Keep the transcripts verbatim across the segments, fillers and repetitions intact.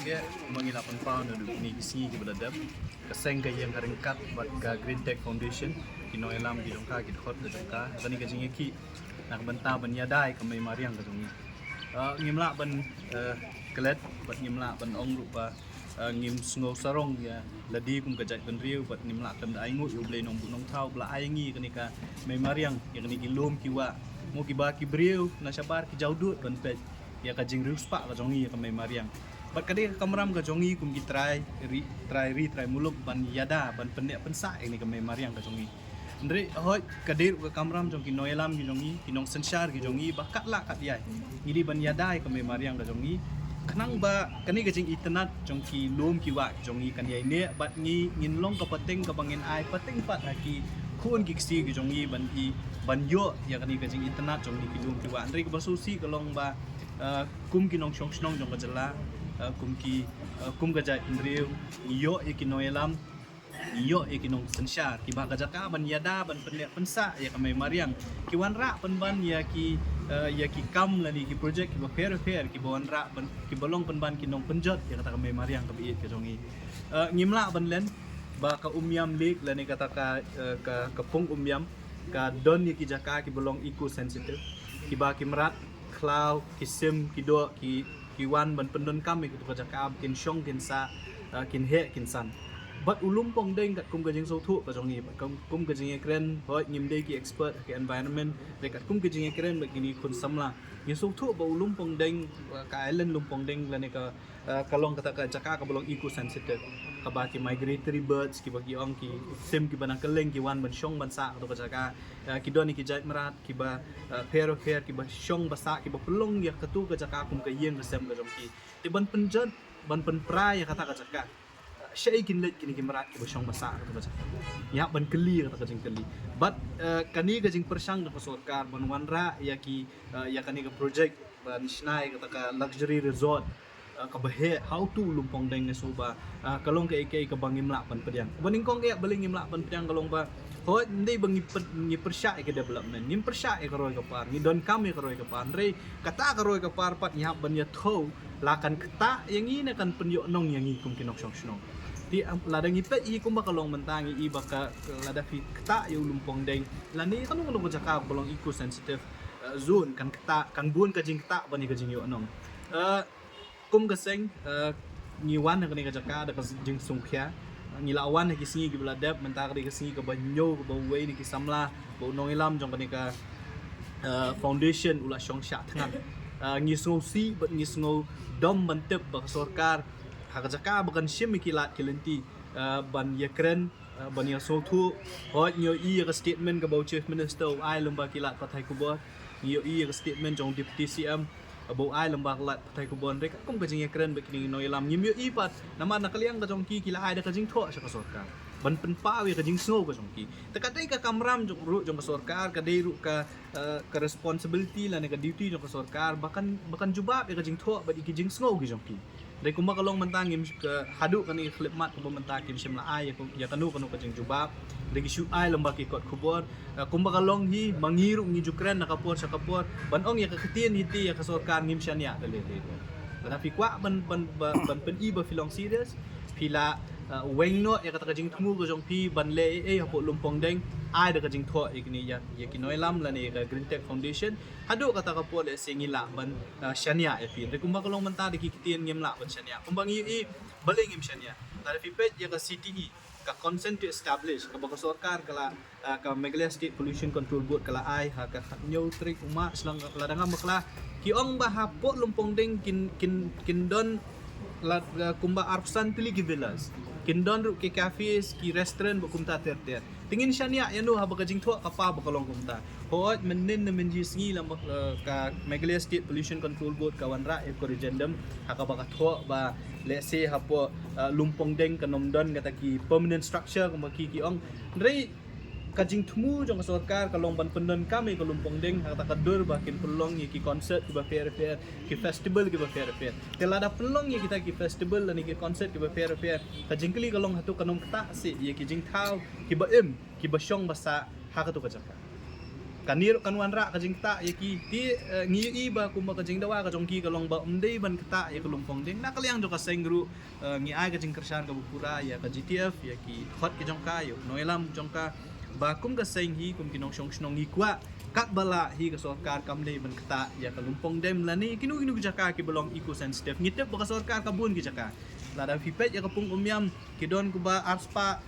Kumba ngi la pynpaw naduh kine ki sngi kiba la dep, ka seng ka ïeng ha ryngkat bad ka Green Tech Foundation, ki nongïalam ki jong ka, ki dkhot ka jong ka, kane ka jingïakhih na ka bynta ban ïada ïa ka mei mariang ka jong ngi. Ah, ngim lah ban, eh, klet bad ngim lah ban ong ruh ba, eh, ngim sngew sarong ïa lade kum ka jaitbynriew bad ngim lah khlem da ainguh ïa U Blei Nongbuh Nongthaw ba la ai ïa ngi kane ka mei mariang, ïa kane ki lum ki wah. Mo kiba ki briew na shabar ki jaw dud ban peit ïa ka jingriewspah ka jong ngi ïa ka mei mariang. Bad ka dei ka kamram ka jong ngi kum ki trai ri, trai ri, trai muluk ban ïada, ban pynneh pynsah ïa kane ka mei mariang ka jong ngi. Hynrei hooid ka dei ruh ka kamram jong ki nongïalam ki jong ngi, ki nongsynshar ki jong ngi, ba katba lah katba ïai ngi dei ban ïada ïa ka mei mariang ka jong ngi. Khnang ba kane ka jingitynnad jong ki lum ki wah ki jong ngi kan ïai neh bad ngi ngin long ka pateng kaba ngin ai pateng pat ha ki khun ki ksiew ki jong ngi ban i, ban ïoh ïa kane ka jingitynnad jong ngi ki lum ki wah. Hynrei kaba sngewsih ka long ba, eh, kum ki nongshong shnong jong ka jylla, eh, kum ki, eh, kum ka jaitbynriew, ngi ïoh ïa ki nongïalam, ngi ïoh ïa ki nongsynshar kiba ha ka jaka ban ïada, ban pynneh pynsah ïa ka mei mariang, ki wanrah pynban ïa ki, eh, ïa ki kam lane ki projek kiba pher pher, kiba wanrah ban, kiba long pynban ki nongpynjot ïa kata ka mei mariang kaba ïeit ka jong ngi. Eh, ngim lah ban len ba ka Umiam Lake lane kata ka, eh, ka, ka pung Umiam ka don ïa ki jaka kiba long eco sensitive, kiba ki mrad, khlaw, ki sim, ki doh, ki, ki wan ban pyndonkam ïa katu ka jaka ba kin shong kin sah, eh, kin heh kin san. Bad u Lumpong Deng katkum ka jingsngewthuh ka jong ngi, bad kum, kum ka jingïakren, hooid ngim dei ki expert ha ka environment, hynrei katkum ka jingïakren bad kine ki khun samla, ngi sngewthuh ba u Lumpong Deng, eh, ka island Lumpong Deng lane ka, eh, ka long kata ka jaka kaba long eco sensitive, kaba ki migratory birds, kiba ki ong ki sim kiba na kylleng ki wan ban shong ban sah katu ka jaka, eh, ki don ïa ki jait mrad kiba, eh, pher pher, kiba shong ba sah, kiba pynlong ïa katu ka jaka kum ka ïing ka sem ka jong ki. Te ban pynjot, ban pynpra ïa kata ka jaka, eh, shaei kin leit kine ki mrad kiba shong ba sah katu ka jaka? Ïa ban kylli ïa kata ka jingkylli. Bad, eh, kane ka jingpyrshang jong ka sorkar ban wanrah ïa ki, eh, ïa kane ka projek ban shna ïa kata ka luxury resort, eh, kaba heh ha utu u Lumpong Deng, nga sngew ba, eh, ka long kaei kaei kaba ngim lah ban pdiang. Ba nyngkong eh balei ngim lah ban pdiang ka long ba, hooid, ym dei ba ngi pyn-, ngi pyrshah ïa ka development, ngim pyrshah ïa ka roi ka par, ngi donkam ïa ka roi ka par, hynrei kata ka roi ka par pat ngi hap ban ïathuh la kan ktah ïa ngi ne kan pynïoh nong ïa ngi kum ki nongshong shnong. Te, em, lada ngi peit ïa kumba ka long mynta ngi i ba ka, lada phi ktah ïa u Lumpong Deng lane kano kano ka jaka ba long eco sensitive, eh, zone, kan ktah, kan bun ka jingktah ban ïa ka jingïoh nong. Eh, kum ka seng, eh, ngi wan ha kane ka jaka da ka jingsngewkhia. Ngi la wan ha ki sngi kiba la dep, mynta ka dei ka sngi kaba hynñiew kaba uwei na ki samla, ba u nongïalam jong kane ka, eh, foundation u la shong shah thngan. Eh, ngi sngewsih bad ngi sngewdom ban tip ba ka sorkar ha ka jaka ba kan shim ïa ki lad ki lynti, eh, ban ïakren, eh, ban ïasngewthuh. Hooid, ngi ïohi ïa ka statement kaba u Chief Minister u ai lyngba ki lad pathai khubor. Ngi ïohi ïa ka statement jong Deputy C M, eh, ba u ai lyngba ki lad pathai khubor. Hynrei katkum ka jingïakren bad kine ki nongïalam ngim ïohi pat, namar na ka liang ka jong ki, ki la ai da ka jingthoh sha ka sorkar ban pynpaw ïa ka jingsngew ka jong ki. Te ka dei ka kamram jong, ruh jong ka sorkar, ka dei ruh ka, eh, ka responsibility lane ka duty jong ka sorkar ba kan, ba kan jubab ïa ka jingthoh bad ïa ki jingsngew ki jong ki. Hynrei kumba ka long mynta ngim, ka, haduh kane ka khyllipmat kaba mynta kim shym la ai ïa ka, ïa kano kano ka jingjubab. Hynrei ki shu ai lyngba ki kot khubor. Eh, kumba ka long hi, ma ngi ruh ngi ju kren na ka por sha ka por ban ong ïa ka ktien hi te ïa ka sorkar ngim shaniah da lei lei. Lada phi kwah ban, ban, ban, ban pyni ba phi long serious, phi la, eh, weng noh ïa kata ka jingthmu ka jong phi ban leh ei ei hapoh Lumpong Deng, ai da ka jingthoh ïa kine, ïa, ïa ki nongïalam lane ïa ka Green Tech Foundation. Haduh kata ka por lehse ngi lah ban, eh, shaniah ïa phi. Hynrei kumba ka long mynta da ki ktien ngim lah ban shaniah. Kumba ngi ïohi, balei ngim shaniah? Lada phi peit ïa ka C T E, ka consent to establish, kaba ka sorkar ka la, eh, ka Meghalaya State Pollution Control Board ka la ai ha ka khathynñiew tarik u March sha lada ngam bakla. Ki ong ba hapoh Lumpong Deng kin, kin, kin don la, eh, kumba arphew san tylli ki villas. Kin don ruh ki cafes, ki restaurant bad kumta ter ter. Te ngin shaniah ïano haba ka jingthoh ka paw ba ka long kumta? Hooid, mynnin ne mynjingi sngi lem, eh, ka Meghalaya State Pollution Control Board ka wanrah ïa ka corrigendum ha kaba ka thoh ba lehse hapoh, eh, Lumpong Deng kan ym don kata ki permanent structure kumba ki, ki ong. Hynrei ka jingthmu jong ka sorkar ka long ban pyndonkam ïa ka Lumpong Deng ha kata ka dur ba kin pynlong ïa ki concert kiba pher pher, ki festival kiba pher pher. Te lada pynlong ïa kita ki festival lane ki concert kiba pher pher, ka jingkylli ka long hato kan ym ktah seh ïa ki jingthaw kiba im, kiba shong ba sah ha katu ka jaka? Kane ruh kan wanrah ka jingktah ïa ki. Te, eh, ngi ïohi ba kumba ka jingdawa ka jong ki ka long ba ym dei ban ktah ïa ka Lumpong Deng. Na ka liang jong ka seng ruh, eh, ngi ai ka jingkyrshan kaba pura ïa ka G T F, ïa ki dkhot ki jong ka, ïa u nongïalam jong ka, ba kum ka seng hi, kum ki nongshong shnong ngi kwah katba lah hi ka sorkar kam dei ban ktah ïa ka Lumpong Dam lane kino kino ki jaka kiba long eco sensitive. Ngi tip ba ka sorkar ka bun ki jaka. Lada phi peit ïa ka Pung Umïam, ki don kumba arspah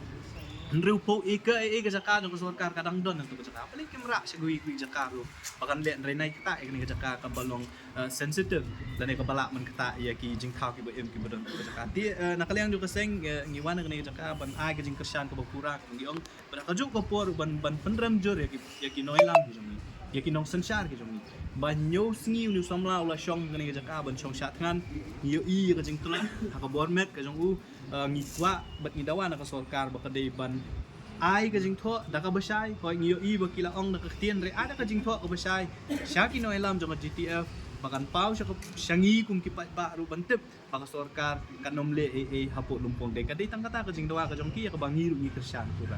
hynriewphew acre, eh, eh, ka jaka jong ka sorkar ka dang don hangto ka jaka. Balei kim rah sha kiwei kiwei jaka ruh ba kan leh hynrei nai ktah ïa kane ka jaka kaba long, eh, sensitive lane kaba lah ban ktah ïa ki jingthaw kiba im kiba don hangto ka jaka. Te, eh, na ka liang jong ka seng, eh, ngi wan ha kane ka jaka ban ai ka jingkyrshan kaba pura, kaba ngi ong ba da kajuh ka por ban, ban pynrem jur ïa ki, ïa ki nongïalam ki jong ngi, ïa ki nongsynshar ki jong ngi, ba hynñiew sngi une u samla u la shong kane ka jaka ban shong shad thngan. Ngi ïohi ïa ka jingtlot ha ka bor met ka jong u. Eh, ngi kwah bad ngi dawa na ka sorkar ba ka dei ban ai ka jingthoh da kaba shai. Hooid, ngi ïohi ba ki la ong da ka ktien, hynrei ai da ka jingthoh kaba shai sha ki nongïalam jong ka G T F ba kan paw sha ka, sha ngi kum ki paidbah ruh ban tip ba ka sorkar kan ym leh ei ei hapoh Lumpong Deng. Ka dei tang kata ka jingdawa ka jong ki ïa kaba ngi ruh ngi kyrshan pura.